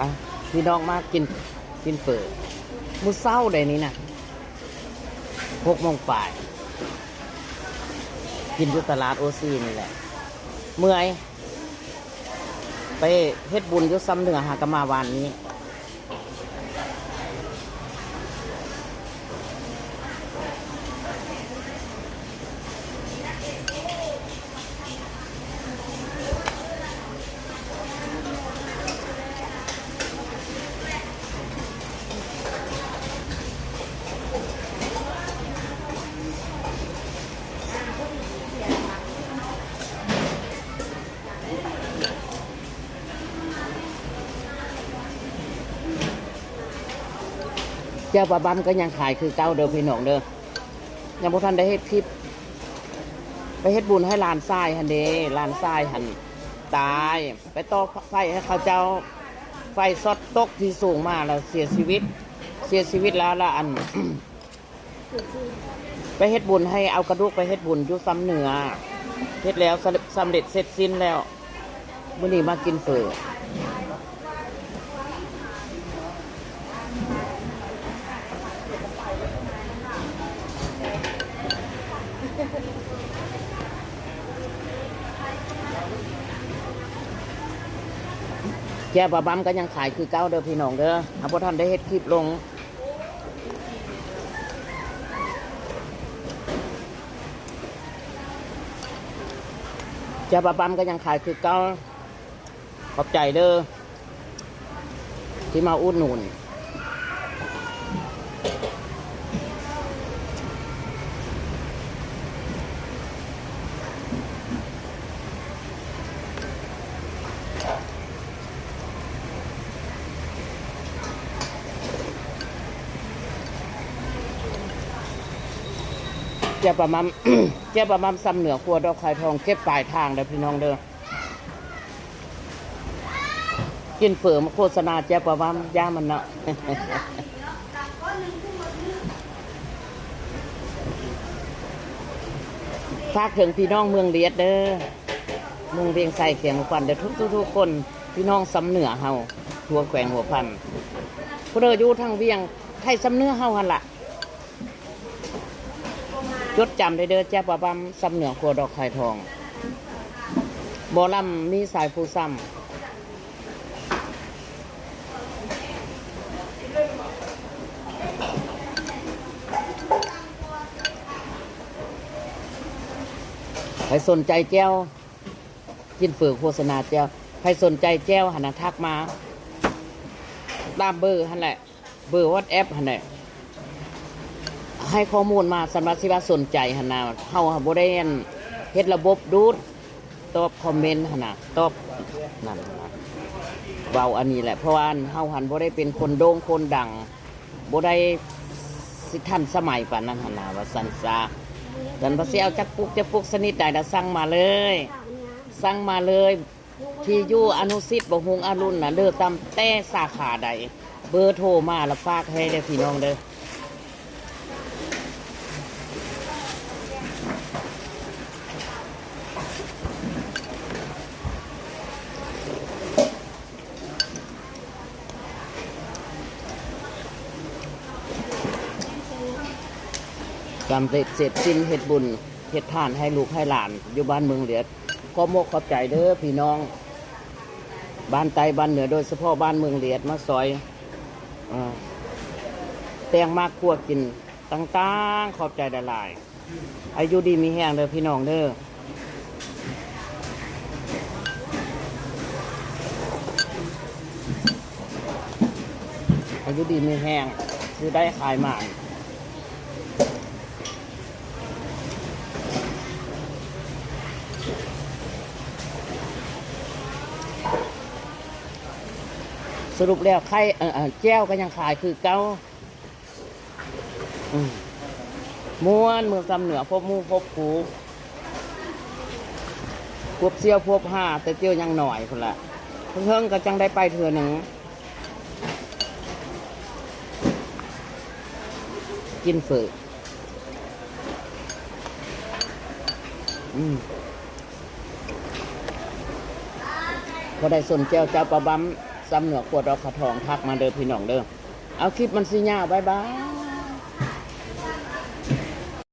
ອ່ະ ພີ່ນ້ອງມາກິນ ກິນເຝີມື້ເຊົ້າໃດນີ້ນະ ຫົກໂມງປາຍ ກິນຢູ່ຕະຫຼາດໂອຊີນີ້ແຫຼະ ເມື່ອຍ ໄປເຮັດບຸນຢູ່ຊຳເໜືອ ຫາກະມາວານນີ້. ແຈ່ວປາບຳກໍຍັງຂາຍຄືເກົ່າເດີພີ່ນ້ອງເດີ ຍັງບໍ່ທັນໄດ້ເຮັດຄລິບ. ໄປເຮັດບຸນໃຫ້ຫຼານຊາຍຫັ້ນເດ ຫຼານຊາຍຫັ້ນຕາຍ ໄປຕໍ່ໄຟໃຫ້ເຂົາເຈົ້າ ໄຟຊັອດຕົກທີ່ສູງມາແລ້ວເສຍຊີວິດ ເສຍຊີວິດແລ້ວ ລະອັນ ໄປເຮັດບຸນໃຫ້ ເອົາກະດູກໄປເຮັດບຸນຢູ່ຊຳເໜືອ ເຮັດແລ້ວສຳເລັດເສັດສິ້ນແລ້ວ ມື້ນີ້ມາກິນເຝີ. ແຈ່ວປາບຳກໍຍັງຂາຍຄືເກົ່າເດີພີ່ນ້ອງເດີ ເຮົາບໍ່ທັນໄດ້ເຮັດຄລິບລົງ. ແຈ່ວປາບຳກໍຍັງຂາຍຄືເກົ່າ ຂອບໃຈເດີທີ່ມາອຸດໜູນ. ແຈ່ວປາໝ່ຳ ແຈ່ວປາໝ່ຳຊຳເໜືອ ຄົວດອກໄຂ່ທອງ ເກັບປາຍທາງເດີພີ່ນ້ອງເດີ. ກິນເຝີມາໂຄສະນາແຈ່ວປາໝ່ຳ ຢ່າມັນເນາະ. ຝາກເຖິງພີ່ນ້ອງເມືອງລຽດເດີ ເມືອງວຽງໄຊ ແຂວງຫົວພັນເດີ ທຸກໆຄົນ ພີ່ນ້ອງຊຳເໜືອເຮົາ ທົ່ວແຂວງຫົວພັນ ຜູ້ໃດຢູ່ທາງວຽງ ໄທຊຳເໜືອເຮົາຫັ້ນລະ ຈົດຈຳໄດ້ເດີ ແຈ່ວປາບຳຊຳເໜືອ ຄົວດອກໄຂ່ທອງ ບໍ່ລຳມີສາຍຜູ້ຊຳ. ໃຜສົນໃຈແຈ່ວ ກິນເຝີໂຄສະນາແຈ່ວ ໃຜສົນໃຈແຈ່ວຫັ້ນນະ ທັກມາຕາມເບີຫັ້ນແຫຼະ ເບີວັອດແອັບຫັ້ນແຫຼະ ໃຫ້ຂໍ້ມູນມາ ສັນວ່າຊິວ່າສົນໃຈຫັ້ນນະ ເຮົາບໍ່ໄດ້ອັນເຮັດລະບົບດູດຕອບຄອມເມັນຫັ້ນນະ ຕອບນັ້ນນະ ເວົ້າອັນນີ້ແຫຼະ ເພາະວ່າເຮົາຫັ້ນບໍ່ໄດ້ເປັນຄົນໂດ່ງຄົນດັງ ບໍ່ໄດ້ຊິທັນສະໄໝປານນັ້ນຫັ້ນນະ ວ່າຊັ້ນຊະ. ຄັນວ່າຊິເອົາຈັກປຸກຈັກປຸກຊະນິດໃດລະ ສັ່ງມາເລີຍ ສັ່ງມາເລີຍ. ທີ່ຢູ່ອະນຸສິດ ບໍ່ຮຸ່ງອະລຸນນະເດີ ຕຳແຕ່ສາຂາໃດ ເບີໂທມາລະຝາກໃຫ້ເດີພີ່ນ້ອງເດີ. ສຳເລັດເສັດສິ້ນເຮັດບຸນເຮັດທານໃຫ້ລູກໃຫ້ຫຼານຢູ່ບ້ານເມືອງລຽດ. ຂອບມົກຂອບໃຈເດີພີ່ນ້ອງບ້ານໃຕ້ບ້ານເໜືອ ໂດຍສະເພາະບ້ານເມືອງລຽດມາຊ່ອຍ ເອີ ແຕ່ງໝາກຄົວກິນຕ່າງໆ ຂອບໃຈຫຼາຍໆ. ໃຫ້ຢູ່ດີມີແຮງເດີພີ່ນ້ອງເດີ ໃຫ້ຢູ່ດີມີແຮງ ຊື້ໄດ້ຂາຍໝານ. ສະຫຼຸບແລ້ວໄຂ່ ເອີ ແຈ່ວກໍຍັງຂາຍຄືເກົ່າ. ອືມ ມ່ວນເມືອງຊຳເໜືອ ພົບໝູ່ພົບຄູ່ ພົບສ່ຽວພົບຫາ ແຕ່ເຈົ້າຍັງນ້ອຍພຸ້ນລະ ເຖິງໆກໍຈັ່ງໄດ້ໄປເທື່ອໜຶ່ງ ກິນເຝີ. ອືມ ຜູ້ໃດສົນແຈ່ວ ແຈ່ວປາບຳ ຈຳເໜືອຂົວດອກຂາວທອງ ທັກມາເດີພີ່ນ້ອງເດີ. ເອົາ ຄລິບມັນຊິຍາວ ບາຍບາຍ.